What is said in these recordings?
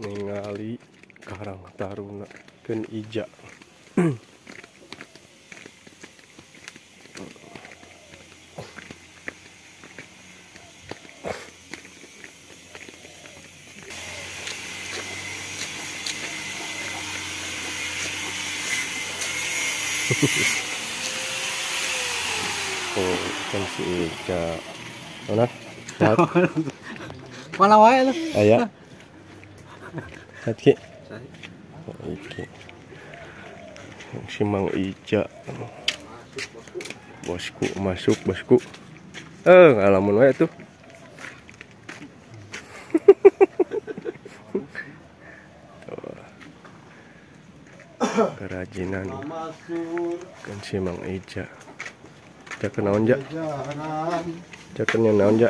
Ningali Karang Taruna keun Ija. Oh, kan si Ija. Mana? Mana wae lu? Aya. Sehat Ki? Iki. Si Mang Ija. Bosku masuk bosku. Ngalamun wae tuh. Kerajinan kan si Mang Ija. Jak naon ja? Jak naon ja?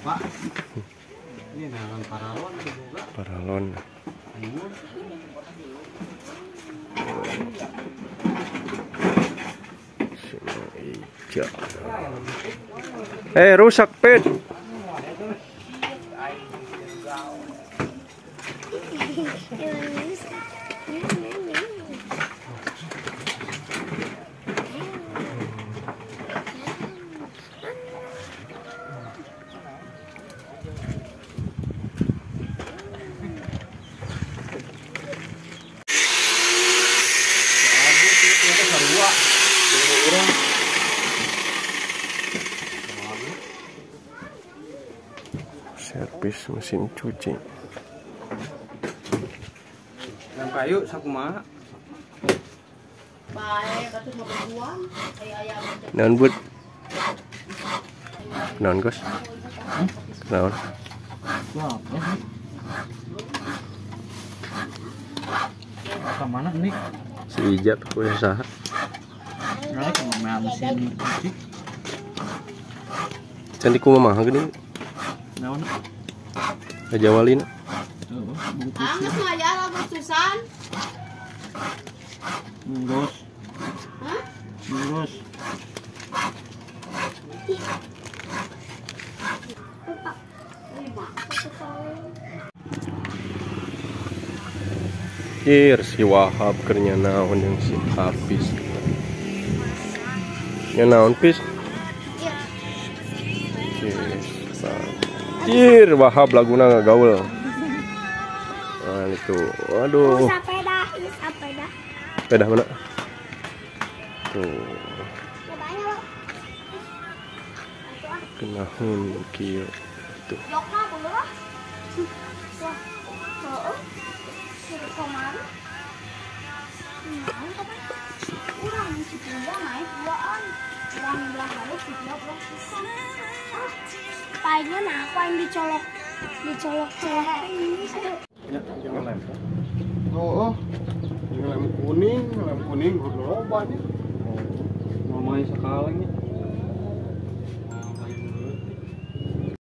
Pak. Ini naon paralon juga. Paralon. Si Mang Ija. Rusak pet. Servis mesin cuci. Yang kayu sakumaha? Naon bud? Naon Gus? Naon? Kemana nih? Si Ija tuh usaha. Mesin cuci. Cantik kumaha geuning? Naon? Ngajawalina. Geus ngajal Agustusan. Geus. Hah? Geus. Ir si Wahab keur naon jeung si Hafiz. Nya naon pis? Cir Wahab laguna ngagaul. Nah itu, waduh. Sepeda, sepeda. Sepeda mana? Tuh. Kenahun kieu tuh. Palingnya nah aku yang dicolok, dicolok-colok ini. Ya, jangan lem. Oh, jangan lem kuning, udah loba nih. Mau main sekali nih.